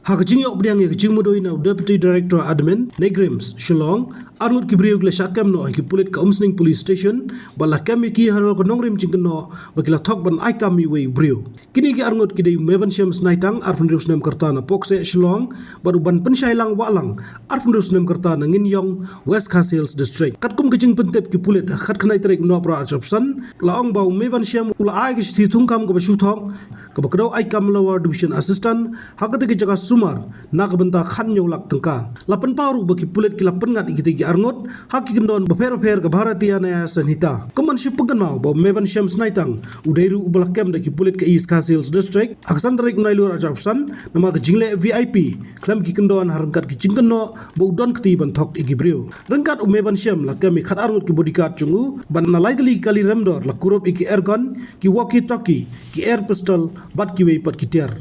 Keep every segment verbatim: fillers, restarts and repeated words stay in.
Ha ka jingïoh pdiang ïa ka jingmudui na u Deputy Director Admin, NEIGRIHMS, Shillong, arngut ki briew ki la shah kem noh ha ki pulit ka Umsning Police Station, bad la kem ïa ki halor ka nongrim jingkynnoh ba ki la thok ban ai kam ïa uwei u briew. Kine ki arngut ki dei u Mebansiam Snaitang, arphew hynriew snem ka rta, na Pokseh, Shillong, bad u Banpynshailang Wahlang, arphew hynriew snem ka rta, na Nginyong, West Khasi Hills District. Katkum ka jingpyntip ki pulit, ha ka khatkhyndai tarik u Nohprah arhajar arphew san, la ong ba u Mebansiam u la ai ka shithi thungkam kaba shu thok, kaba kdew ai kam Lower Division Assistant, ha katei ka jaka sumar, na ka bynta khathynñiew lak tyngka. La pynpaw ruh ba ki pulit ki la pynngat ïa kitei ki arngut ha ki kyndon bapher bapher ka Bharatiya Nyaya Sanhita. Kum ban shu pynkynmaw ba u Mebansiam Snaitang u dei ruh uba la kem da ki pulit ka East Khasi Hills District ha ka san tarik u Nailur arhajar arphew san, namar ka jingleh V I P khlem ki kyndon ha ryngkat ki jingkynnoh ba u don kti ban thok ïa ki briew. Ryngkat u Mebansiam la kem ïa khatar ngut ki bodyguard jong u, bad na lai tylli ki kali remdor la kurup ïa ki airgun, ki walkie talkie, ki air pistol, bad kiwei pat ki tiar.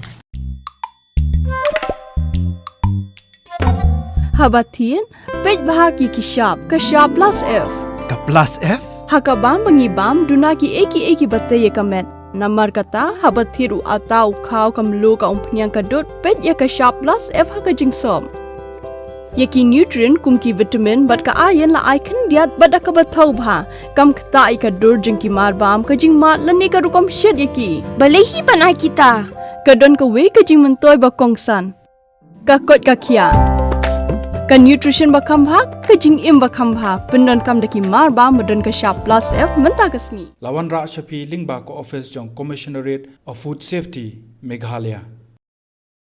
Haba thied, peit bha ïa ki shap, ka shap plus F. Ka plus F? Ha ka bam ba ngi bam, duna kiei kiei kiba tei ïa ka met. Namar kata, haba thied u atta, u khaw, ka mluh, ka umphniang, ka dud, peit ïa ka shap plus F ha ka jingsop. Ïa ki nutrient kum ki vitamin bad ka iron la ai khyndiat bad da kaba thaw bha. Kam ktah ïa ka dur jong ki marbam, ka jingmad lane ka rukom shet ïa ki. Balei hi ban ai kita? Ka don kawei ka jingmyntoi ba kongsan. Ka koit ka khiah. Ka nutrition ba kham bha, ka jingim ba kham bha. Pyndonkam da ki marbam ba don ka shap plus F mynta ka sngi. La wanrah sha phi lyngba ka office jong Commissionerate of Food Safety, Meghalaya.